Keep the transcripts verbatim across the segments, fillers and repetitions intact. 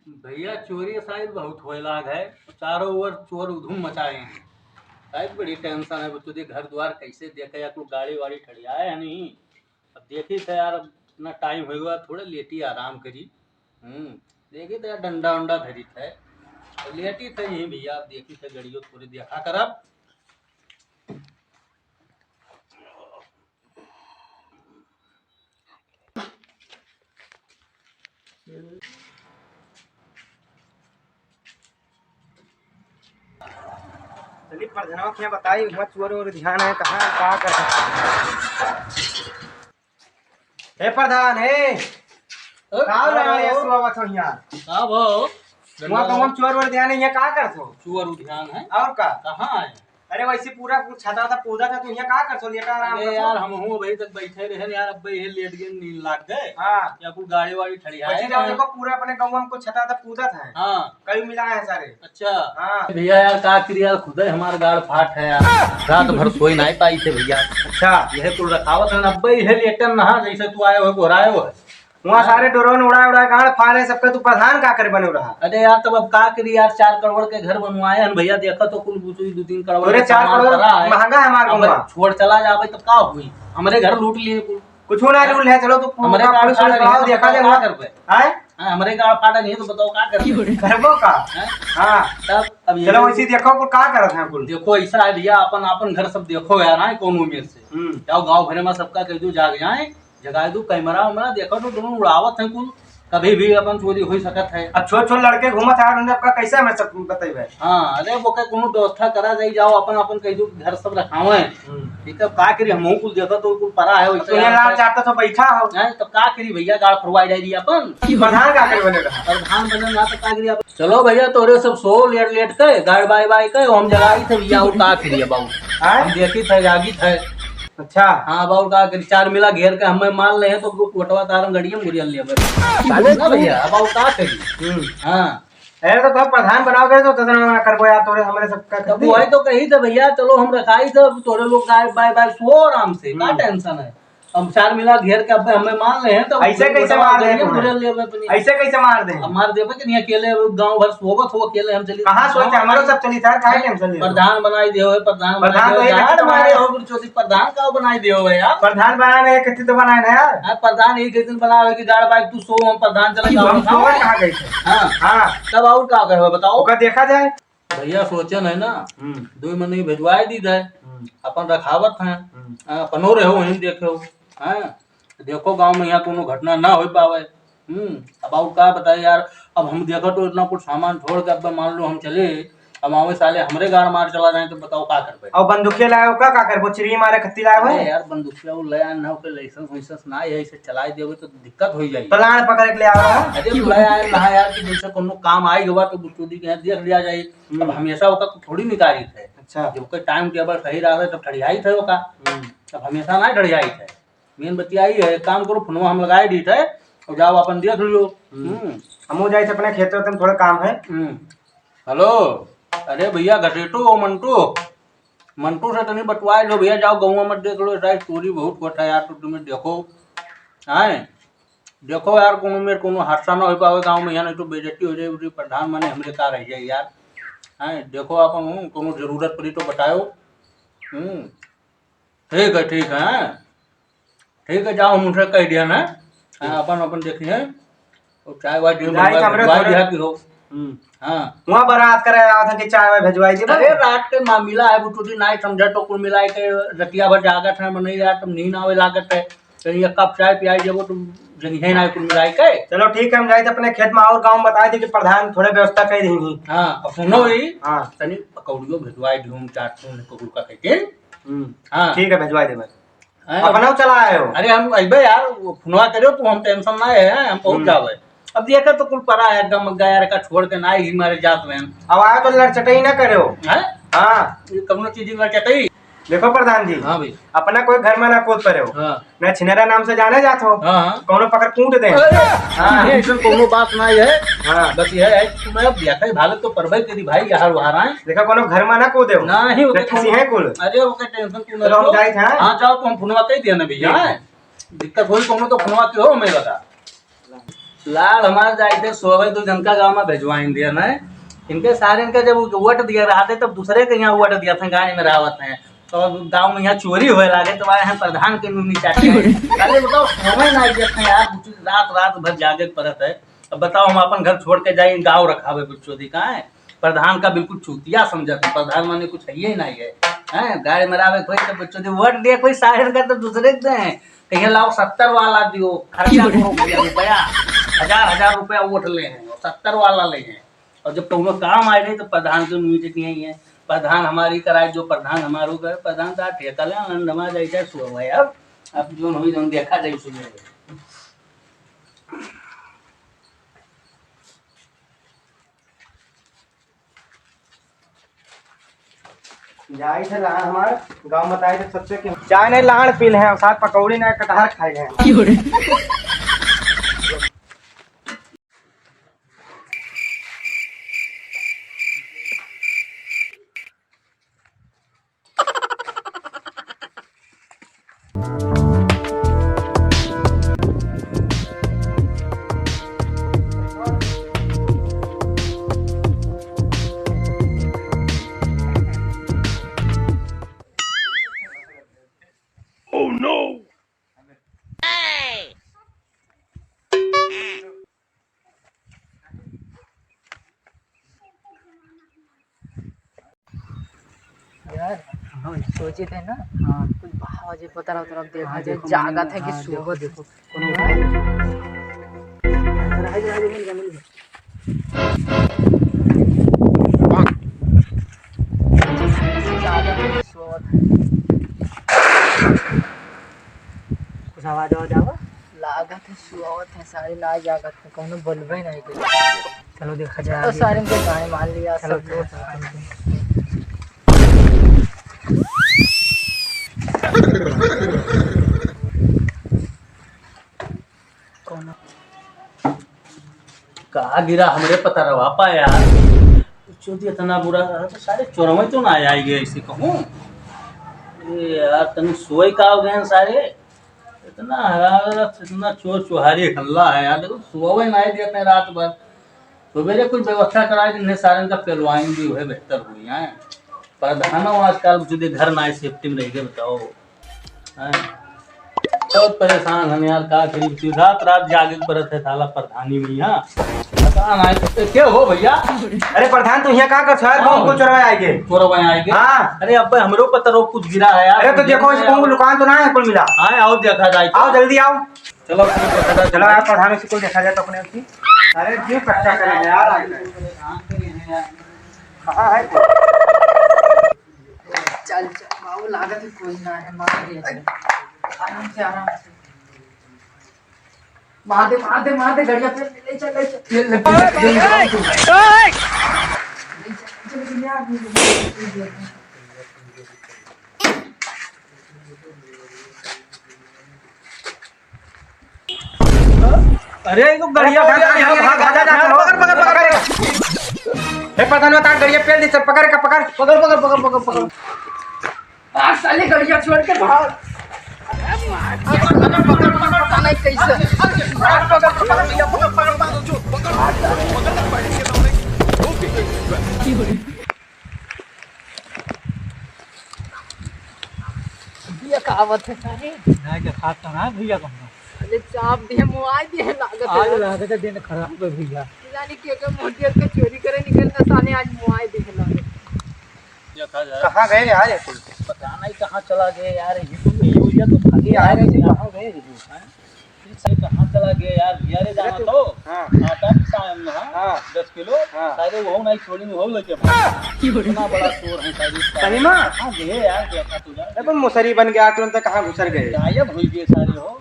भैया, चोरी साइड बहुत होए लाग है, चारों ओर चोर उधूम मचाए हैं। साइड बड़ी टेंशन है, बच्चों, देख घर द्वार कैसे देखे, या कोई गाड़ी वाड़ी ठड़ियाए है नहीं। अब देखी थे यार, अब इतना टाइम हो गया, थोड़ा लेटी आराम करी। हम्म, देखी थे यार, डंडा उंडा धरी थे, अब लेटी थे यहीं भैया। अब देखी थे गड़ियो थोड़ी देखा करब। चली प्रधानवा के यहाँ बताई, हुआँ चोर ओर ध्यान है, कहाँ का कर। हे प्रधान, हे। का हो रहा है, सुबह बस यहाँ? का भाव? हुआँ तो हम चोर ओर ध्यान है, यहाँ का कर सो? चोर उ ध्यान है? और का? कहाँ है? अरे वैसे पूरा कुछ छता था, पूरा था, तू यहाँ का कर सो? लेटा आराम अरे कर सो। यार, हम हूँ अभी तक बैठे रहे यार, अब ये लेट गए, नींद लाग गए। हाँ। या कुछ गाड़ी वाड़ी ठड़िया वैसे है जाओ, ना? देखो पूरा अपने गाँव में कुछ छता था, पूरा था। हाँ। कई मिला है सारे। अच्छा। हाँ। भैया यार, का करी यार, खुदे हमार गाड़ फाट है यार, रात भर सोई नहीं पाई थे भैया। अच्छा। यह कुल रखावत है, अब ये लेटन नहा, जैसे तू आए हो, घोराए हो। वहाँ हाँ। सारे ड्रोन उड़ाए उड़ाए गाड़ फाड़े सबके, तू प्रधान का करे बने रहा? अरे यार, तब अब का करी यार, चार करोड़ के घर बनवाए हैं भैया, देखा तो कुल बुतुई दो तीन करोड़ तोरे के चार सामान करोड़ पड़ा है। महंगा है हमार अब गौवा। छोड़ चला जावे तो का हुई, हमरे घर लूट लिए कुल। कुछ ना लूट ले, चलो तू हमरे का पुलिस फाड़ा उलिस नहीं है बुलाओ, तो देखा बताओ जाए का वहाँ। करबे? हैं? हाँ, हमरे का फाड़ा नहीं है तो बताओ का करबे? करबो का? हैं? हाँ। तब अब ये चलो वैसे देखो कुल का करत हैं कुल। देखो ऐसा है भैया, अपन अपन घर सब देखो यार, हाँ, कोनो में से। हम्म। जाओ गाँव भरे में सबका कह दो जाग जाए। जगाए दू कैमरा वैमरा, देखो तो दोनों उड़ावत हैं कुल, कभी भी अपन चोरी हो सकत है। अब छोट छोट लड़के घूमत हैं, उन्हें आपका कैसे हमें सब बतेबे? हाँ, अरे वो का कोनो व्यवस्था करा जाई, जाओ अपन अपन कह दू घर सब रखावे। हम्म। ठीक है, का करी, हमहू कुल देखो तो कुल परा है, अब वैसे तो ये यार लाल सब चाटता तो बैठा हो। हैं, तो का करी भैया, गाड़ फरवाई डायरी अपन। प्रधान का करे बने रहा? प्रधान बने रहा तो का करी अपन? चलो भैया, तोरे सब सो लेट लेट के, गाड़ बाय बाय के, हम जगाई थे भैया, और का करी अब? हैं? हम देखी थे, जागी थे। अच्छा। हाँ, बाबू का कि चार मिला घेर के हमें मार ले हैं, तो वोटवा तारन गड़िया में गुड़िया ले बे। चालू ना भैया, अब बाबू का कही? हम्म। हाँ। अरे तो तब प्रधान बनाओगे तो तदन ना करबो यार, तोरे हमरे सब का तब करती वही है। तो कही थे भैया, चलो हम रखाई थे, अब तोरे लोग गाय बाय बाय सो आराम से, का हम्म। टेंशन है? हम चार मिला घेर के अब हमें मार ले हैं, तो ऐसे कैसे वोटवा मार गड़िया में देंगे? गुड़िया ले बे अपनी। ऐसे कैसे मार देंगे? अब मार देबे कि नहीं, अकेले गाँव भर सोबत हो, अकेले हम चली। कहाँ सोते? हमारो सब चली था, काहे टेंशन ले? प्रधान बनाई दियो है, प्रधान प्रधान बनाई तो दियो है। एक गाड़ तो मारे बनाए। हो, गुरचोदी प्रधान का बनाई दियो है यार। प्रधान बनाए नहीं, कितने तो बनाए ना यार। हाँ, प्रधान एक, एक दिन बनावे कि गाड़ बाइक तू सो, हम प्रधान चले जाओ, हम हम सोबत खाओ। कहाँ गए थे? हाँ। हाँ। तब और का कहे बताओ? ओका देखा जाए। भैया सोचन है ना, हम्म। दो मनई भेजवाए दी जाए, हम्म। अपन रखावत हैं, हम्म। हाँ, अपनो रहो, वहीं देखो, हाँ। देखो गाँव में यहाँ कोनो घटना ना हो पावे। हम्म, अब और का बताए यार, अब हम देखो तो इतना कुछ सामान छोड़ के अब मान लो हम चले, अब आवे साले हमरे गाड़ मार चला जाए तो बताओ का करबे? और बंदूकिया लाए हो का, का करबो? चिड़ी मारे खत्ती लाए हो? अरे यार, बंदूकिया वो ले आए ना, ओके लाइसेंस वाइसेंस ना है, इसे चलाए देवे तो दिक्कत हो जाएगी। तो लाड़ पकड़ के ले आओ। अरे तो ले आए ना यार, कि जैसे कोनो काम आई हुआ तो बुचुदी के यहाँ देख लिया जाए। हम्म। अब हमेशा ओका थोड़ी निकाली थे। अच्छा। जब ओके टाइम टेबल सही रहा तो ठड़ियाई थे ओका। हम्म। अब हमेशा ना ठड़ियाई थे। मेन बतिया ई है, एक काम करो, फोनवा हम लगाए दी थे, और जाओ अपन देख लियो। हम्म। हम्म। हमहू जाई थे अपने खेत में, थोड़ा काम है। हम्म। हेलो, अरे भैया घसेटू, ओ मंटू, मंटू से तनी बतवाए लो भैया, जाओ गौवा मत देख लो, साइड चोरी बहुत होता है यार, तो तुम्हें देखो, हैं? देखो यार, कोनो मेर कोनो हादसा ना हो पावे गाँव में, यहाँ नहीं तो बेइज्जती हो जाए, उठी प्रधान माने हमरे का रह जाए यार। हैं? देखो अपन, हूँ, कोनो जरूरत पड़ी तो बतायो। हम्म। ठीक है, ठीक है, हैं? ठीक है, जाओ, हम उनसे कह दिया ना। हाँ, ठीक। अपन, अपन देखिए। और चाय वाय दिन जाए बनवा के हमरे दवाई थोड़े दिया कि हो। हम्म। हाँ। वहाँ बारात करे आवा था कि चाय वाय भेजवाई दे। अरे, रात के मामला है, बुटुटी नाई समझा तो कुल मिला के रतिया भर जागत है, मनई रात में नींद आवे लागत है। तो ये कप चाय पियाई देबो तो जंघे ना कुल मिला के। चलो ठीक है, हम जाए थे अपने खेत में और गाँव में बताए थे कि प्रधान थोड़े व्यवस्था कर देंगे। हाँ, अब सुनो ही, हाँ। तनी पकौड़ियों भेजवाई दूँ, चाट दूँ, पकौड़ का कहते हैं। हम्म। हाँ। ठीक है, भेजवाई देबे। हाँ, अपना चला आए हो? अरे हम अइबे यार, वो फोनवा करियो तू, हम टेंशन ना है, हम पहुँच हम्म। जावे। अब देखा तो कुल परा है, एकदम गया का छोड़ के ना ही मारे जात में। अब आए तो लड़चटई ना करे हो। हैं? हाँ। ये कौनो चीज लड़चटई? देखो प्रधान जी, हाँ भाई। अपना कोई घर में ना कूद परे हो। हाँ। ना छिनेरा नाम से जाने जात हो। हाँ, हाँ। कौनो पकड़ कूट दे। अरे, हाँ। ये ऐसन कौनो बात ना है। हाँ। बस ये है कि मैं अब देखा ही भालत तो परबे करी भाई, यहाँ वहाँ आए। देखा, कोनो घर में ना कूदे हो। नहीं, वो ना तो किसी है कुल। अरे, ओके टेंशन तू ना चलो, हम लो। जाइत हैं। हाँ, जाओ, तुम फोनवा कह दिया ना भैया, ठीक है। हैं? दिक्कत होई कोनो तो फोनवा के हो, मैं बता। लाल हमार जाइते सोवे दो जनका गाँव में भेजवाइन दिया ना। इनके सारे इनका जब वोट दिया रहते तब दूसरे के यहाँ वोट दिया था, गाड़ी में रहवत हैं। तो अब गाँव में यहाँ चोरी होए लागे तो आए हैं प्रधान के नूनी चाटे। अरे बताओ, सोवे ना दिया था यार, रात रात भर जागे के पड़त है। अब बताओ, हम अपन घर छोड़ के जाए, गाँव रखावे कुछ चोरी का है? प्रधान का बिल्कुल चूतिया समझत है, प्रधान माने कुछ है ही नहीं है। हैं, गाड़ी में रहवे कोई तो बच्चों दे वोट दिया, कोई साहिर का तो दूसरे के दे हैं। कहिए लाओ सत्तर वाला दियो, खर्चा करो भैया रुपया, हजार हजार रुपया वोट ले हैं और सत्तर वाला ले हैं। और जब कौनो काम आए रहे तो प्रधान के मीटिंग यही है, प्रधान हमारी कराए, जो प्रधान हमारो करे, प्रधान का ठेका ले आनंद हमारा जाए चाहे सो है। अब अब जोन होई जोन देखा जाए सुबह। जाई थे लहान हमार गाँव बताए थे सबसे कि चाय नहीं लहान पी ले हैं, साथ पकौड़ी नहीं कटहर खाए हैं। Oh no! यार, हम सोचे थे ना, हाँ। कुछ बाहर जे पता रहा, तरफ देखा हाँ, जाए, देखो, जागत है कि हाँ, सोवत देखो, है। देखो, कोनो उपाय नहीं। जागत है कि सोवत है। कुछ आवाज आवाज आवा? लागत है सुआवत है, सारे ना जागत है, कौनो बल्बे नहीं कुछ। चलो देखा जाए तो आगे। सारे के गाय मान लिया चलो, सब चलो, लोग। चलो, चलो। कौनो का गिरा हमरे पता रवा पा यार। चोदी इतना बुरा रहा तो सारे चोरवे तो ना आई गए ऐसे कहूँ। ए यार, तनी सोए का हो गए हैं सारे। इतना हरारत, इतना चोर चुहारी हल्ला है यार, देखो, सोवे ना देते हैं रात भर। सवेरे कुछ व्यवस्था कराए, जिन्हें सारन का पेलवाइन भी हुए, बेहतर हुई है। प्रधानो आजकल तुझे घर ना सेफ्टी में रह गए, बताओ। हैं? बहुत परेशान हम यार, का करी, रात रात जागे के पड़त है साला प्रधानी में यहाँ। पता ना, क्या हो भैया? अरे प्रधान, तू यहाँ का कर साहब? हाँ। कौन को चोरवा आएंगे? चोरवा आएंगे? हाँ। अरे अब हमरो पता रो कुछ गिरा है यार। अरे तो देखो, इसे कौन को लुकान तो ना है, कुल मिला। हाँ, आओ देखा जाए तो। आओ, जल्दी आओ। चलो, चलो यार, प्रधान से कुल देखा जाए तो अपने की। अरे जीव कच्चा करेंगे यार। कहाँ है? चल, चल, बाबू, लागत है कोई ना है, मार दिया जाए। आराम से, आराम से। मार दे, मार दे, मार दे, गड़िया पे ले चल, ले चल। ये ले, ले, ले, ले, ले, ले। ले चल, ले चल, ले चल। अरे, ये तो गड़िया, गड़िया, गड़िया, गड़िया, गड़िया, गड़िया, गड़िया, पकड़, पकड़, पकड़, पकड़। पकड़, पकड़, पकड़, पकड़, पकड़। पकड़, पकड़, पकड़, पकड़। आज साले गड़िया छोड़ के भाग। पकड़, पकड़, पकड़, पकड़, पता नहीं कैसे। पकड़, पकड़, पकड़, पकड़, पकड़, पकड़। भैया का आवत है सारे? ना के खात तो ना भैया कहूँ। अरे चाप दिए, मुआई दिए लागत आज है। लागत है दिन खराब है भैया। जाने के के मोटियर के चोरी करे निकल ना साले, आज मुआई दिए लागत। ये था यार। कहाँ गए यार ये कुल? पता नहीं कहाँ चला गया यार, ये तो ये भैया तो खाली ये आ रहे थे, कहाँ गए ये? हैं? से कहाँ चला गया यार, भैया रे अरे जाना तू तो। हाँ। आटा पिसा है ना, हाँ। दस किलो, हाँ। सारे वो नहीं छोड़ी, वो लेके भाग। इतना बड़ा चोर है सारे। सही में? कहाँ गए यार, देखा तू यार। अरे तो मुसरी बन गया, तुरंत कहाँ घुसर गए? गायब हो गए सारे हो।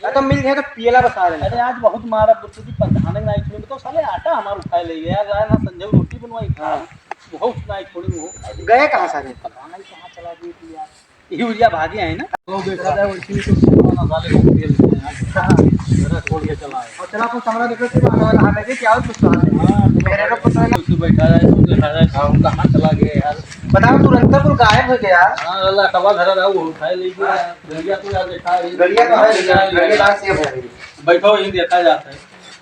अरे तो मिल गए तो पियला बसा रहे हैं। अरे आज बहुत मारा बुद्धू की प्रधान नहीं छोड़ी, तो साले आटा हमारा उठा ले गया यार, ना संजय रोटी बनवाई खा। हाँ। बहुत नहीं छोड़ी वो। गए कहाँ सारे? पता नहीं कहाँ चला गए थे यार। यूरिया भागी है ना? तो देखा जाए, वैसे ही तो सोना ना साले को खेल रहे हैं। हाँ। जरा छोड़ के चला है। और चला तो सामने देखो, सिर्फ आने वाला हाल है कि क्या हो, कुछ हाल नहीं। हाँ, तो मेरे को पता है ना। वैसे बैठा जाए, तो देखा जाए, हाँ, कहाँ चला गया यार? बताओ, तुरंत बिल्कुल गायब हो गया। हाँ, अल्लाह, कबा घर रहा, वो उठाए ले गया। हाँ। गड़िया तो यार देखा है। गड़िया तो है, गड़िया, गड़िया कहाँ से है? बैठो, यहीं देखा जाता है।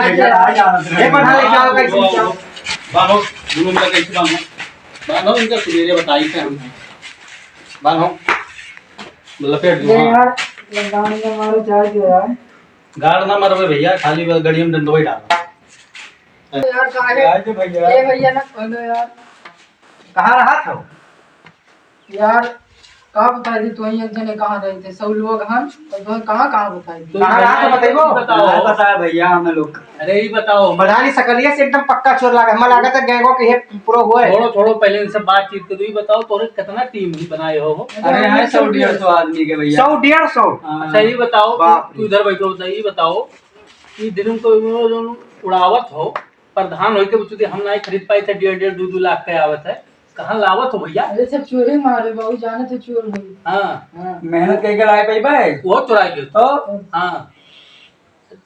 भैया, आ जा। ए, पठा ले, क्या होगा इसमें, क्या? बांधो, दोनों मिला के इसे बांधो। बांधो, इनका सुबेरे बताई थे हम। बांधो। लपेट दो, ये हाँ। यार, लंगाने का मारो, जाए दो यार। गाड़ ना मरबे भैया, खाली बस गड़िया में डंडवा ही डालो। यार, काहे? जाए दो भैया। ए भैया ना, खोलो यार। कहाँ रहत हो? यार, का बताई दी, तोही एक जने कहाँ रहे थे, सब लोग हन, और तोहे कहाँ, कहाँ बताई दी? कहाँ रहा तो बताइबो? बताओ। नहीं पता है भैया हमें लोग। अरे, ई बताओ। प्रधान, ई सकलिया से एकदम पक्का चोर लागे। हमें लागत है गैंगो के ये पूरा हुआ है। छोड़ो, छोड़ो, पहले इनसे बातचीत कर दो। ई बताओ, तोरे कितना टीम ही बनाए हो? अरे, यहाँ सौ डेढ़ सौ आदमी के भैया। सौ डेढ़ सौ? हाँ। अच्छा, ई बताओ, बाप तू, रे। तू इधर बैठो, बता, ई बताओ, ई दिन को जो उड़ावत हो, प्रधान होइके बचती हम नाहीं खरीद पाई थे, डेढ़, डेढ़, दो, दो लाख के आवत है, कहाँ लावत हो भैया? अरे सब चोरी मारे बाबू, जाने थे चोर होई। हाँ। हाँ। मेहनत करके लाए पाई भाई। वो चुराए गए। तो? हाँ।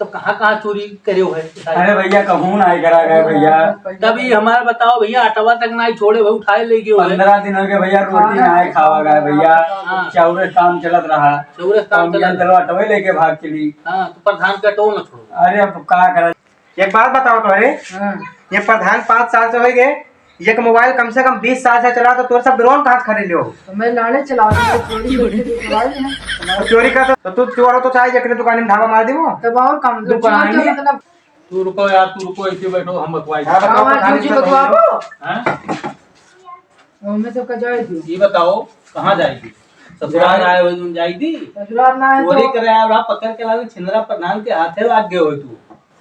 तो कहाँ, कहाँ चोरी करे हो है? अरे भैया, कहूँ नाहीं करा गए भैया। तब ये हमारे बताओ भैया, अटवा तक नाहीं छोड़े भाई, उठाए ले गए हो है। पन्द्रह दिन हो गए भैया, रोटी नाहीं खावा गए भैया। हाँ। चाउर काम चलत रहा। चाउर काम तो चलत। चलो अटवे लेके भाग चली। हाँ, तो प्रधान के अटवो ना छोड़ो। अरे अब का करा? एक बात बताओ तो, अरे, हाँ। ये प्रधान पाँच साल से होइ गए, एक मोबाइल कम से कम बीस साल से चला, तो तोर सब ड्रोन कहाँ से खरीद लियो? तो मैं लाने चला रहा हूँ, चोरी करके तो चला रहे हैं। तो चोरी कर, तो तू चोर हो तो चाहे जेकरे दुकान में धावा मार दीबो। तब और काम, दुकान चोर के में? मतलब तू रुको यार, तू रुको, ऐसे बैठो, हम बतवाई। हाँ, बताओ, हाँ, प्रधान जी, जी, से बतवाओ। हाँ? हमें सबका जाए दो। ये बताओ, कहाँ जाएगी? ससुराल आए हो तुम जाएगी? ससुराल ना है चोरी तो करे आए हो, पकड़ के लावे, छिंदरा प्रधान के हाथे लाग गए हो तू।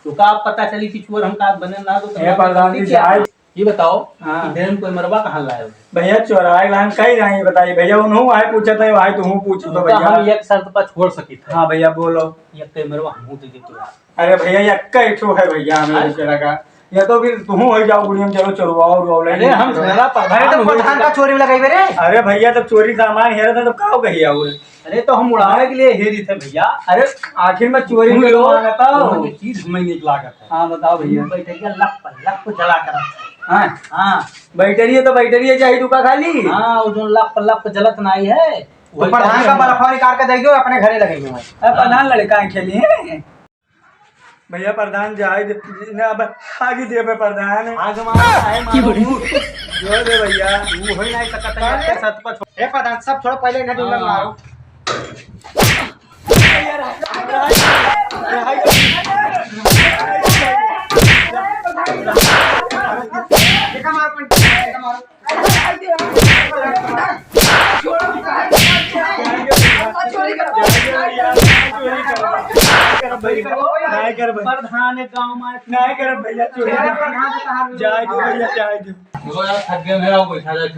तो का पता चली कि चोर हम का बने ना तो ए, प्रधान जी, जाए। ये बताओ हाँ। कि डेम कोई मरबा कहाँ लाए हो? भैया, चोराए लान कहीं नहीं बताई भैया, उन्हों आए पूछत है, भाई तुम पूछो तो तो भैया। हम एक शर्त पर छोड़ सकी थे। हाँ भैया, बोलो। ये कैमरवा हमहू दे दे तो यार। अरे भैया, यक्का एक ठो है भैया, हमें हाँ? दूसरा का। या तो फिर तुम हो जाओ गुड़िया में, चलो चोरवाओ, उरवाओ, अरे हम झगड़ा पर अरे तो हम प्रधान का चोरी में लगाई बे रे। अरे भैया, तो चोरी सामान हेरा था तो का हो गई और? अरे तो हम उड़ावे के लिए हेरी थे भैया। अरे आखिर में चोरी सुन में लो, मांगता हो। दोनों की चीज हमें नीक लागत है। हाँ, बताओ भैया। बैटरिया लप लप जला कर रखा है। हाँ। हाँ। बैटरिया तो बैटरिया चाहिए दुका खाली। हाँ, वो जो लप लप जलत नाई है, तो वही प्रधान का चाहिए। बलफवा निकाल के दे दो, अपने घरे लगे हुए हैं। अरे प्रधान लड़का है, खेली है। भैया प्रधान जाए दे, ना अब आगे दे बे प्रधान। आग मारो, आए मारो। जो दे भैया। वो होई ना सकता है, आपके साथ पर छोड़। ए प्रधान, सब छोड़ो, पहले इन्हें ढूंढना हाँ। मारो। देखा मारो, देखा मारो।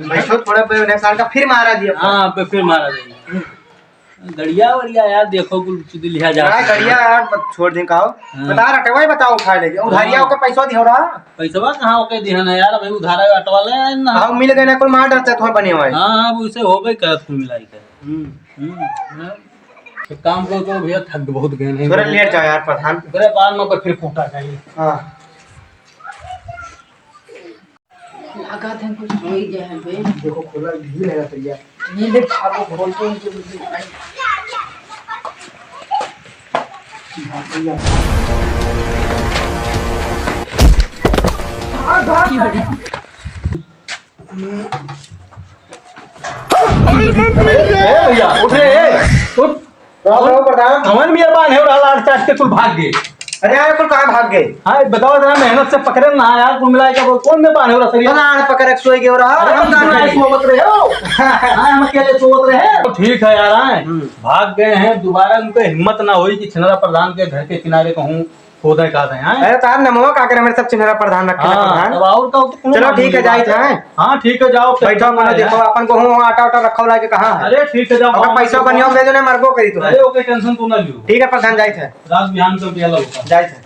बैठो, थोड़ा बैठो, साल का फिर मारा दिया। हाँ, फिर मारा दिया। गड़िया वड़िया यार, देखो, कुल चुदी लिहा जा। ना, गड़िया यार, छोड़ दे, कहो। हाँ। बता, रटवा ही बताओ, उठा लेके। उधारिया हाँ। ओके पैसा दिहो रहा। पैसवा कहाँ ओके दिहन है यार, अभी उधारा अटवा ले आए ना। हाँ, मिल गए ना, कुल मार डरते थोड़ा बने हुए। हाँ, हाँ, अब उसे हो गई करत कुल मिलाई के। हम्म। हम्म, हाँ। तो काम को तो भैया थक बहुत गए हैं। थोड़ा लेट जाओ यार प्रधान। ओकरे बाद में कोई फिर कूटा चाहिए। हाँ। लागत है कुछ हो ही गया है बे। देखो, खोला ढील है भैया। नींद खाबो, बोलते हैं कि मुझे भाई। भाग भैया। ए भैया, उठ रे, ए, उठ। राम राम प्रधान। कवन मियाँ बांधे हो रहा, लाड़ चाट के कुल भाग गए। अरे यार, कुल कहाँ भाग गए? हाँ, बताओ जरा, मेहनत से पकड़े ना यार, कुल मिला के बोल, कौन में बांधे हो रहा सरिया? लाड़ पकड़ के सोई गए हो रहा, अरे हम हम कहाँ अकेले गए? सोवत रहे हो। हाँ, हम अकेले सोवत रहे। तो ठीक है यार, आए। हम्म। भाग गए हैं, दोबारा उनको हिम्मत ना हुई कि छिनरा प्रधान के घर के किनारे कहूँ खोदे का दे, हैं? अरे तार नमवा का करे, मेरे सब छिनरा प्रधान रखे हैं, हाँ, प्रधान। अब और का, तो चलो, ठीक है, जाइत हैं। हाँ, ठीक है, जाओ, बैठो, tension अपना ना देखो, है। अपन को हूँ आटा वाटा रखा वाला के कहाँ है? अरे, ठीक है, जाओ, अगर हम पैसा लोग बनिया दे दो ना, मरबो करी तो। अरे, ओके, tension तू ना लियो। ठीक है, प्रधान, जाइत है। रात बिहान को पियाला होगा। जाइत है।